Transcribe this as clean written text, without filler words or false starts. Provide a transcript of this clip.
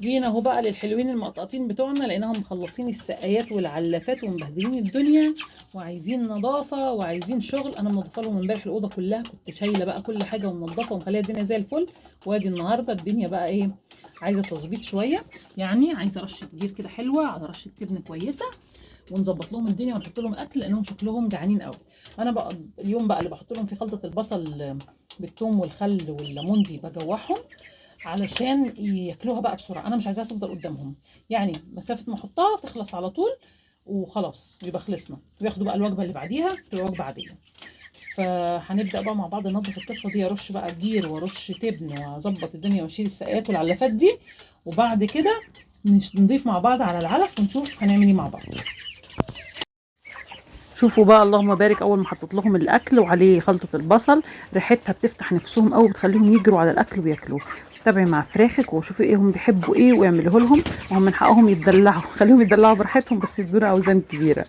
جينا اهو بقى للحلوين المقطقطين بتوعنا، لقيناهم مخلصين السقايات والعلافات ومبهدلين الدنيا، وعايزين نظافة وعايزين شغل. انا منظفه لهم امبارح الاوضة كلها، كنت شايله بقى كل حاجة ومنظفه ومخليه الدنيا زي الفل. وادي النهارده الدنيا بقى ايه، عايزه تظبيط شوية، يعني عايزه رشه جير كده حلوة على رشه تبن كويسة، ونظبط لهم الدنيا ونحط لهم اكل لانهم شكلهم جعانين قوي. انا بقى اليوم بقى اللي بحط لهم في خلطه البصل بالثوم والخل والليمون دي بجوعهم علشان ياكلوها بقى بسرعة، انا مش عايزاها تفضل قدامهم، يعني مسافة ما احطها تخلص على طول وخلاص يبقى خلصنا، وياخدوا بقى الوجبة اللي بعديها تبقى وجبة عادية. فهنبدا بقى مع بعض ننظف القصة دي، ارش بقى جير وارش تبن واظبط الدنيا واشيل السقايات والعلافات دي، وبعد كده نضيف مع بعض على العلف ونشوف هنعمل ايه مع بعض. شوفوا بقى اللهم بارك، اول ما حطيت لهم الاكل وعليه خلطه البصل ريحتها بتفتح نفسهم قوي، بتخليهم يجروا على الاكل وياكلوه. تابعي مع فراخك وشوفي ايه هم بيحبوا ايه واعمليه لهم، وهم من حقهم يتدلعوا، خليهم يتدلعوا براحتهم بس يدونا اوزان كبيرة.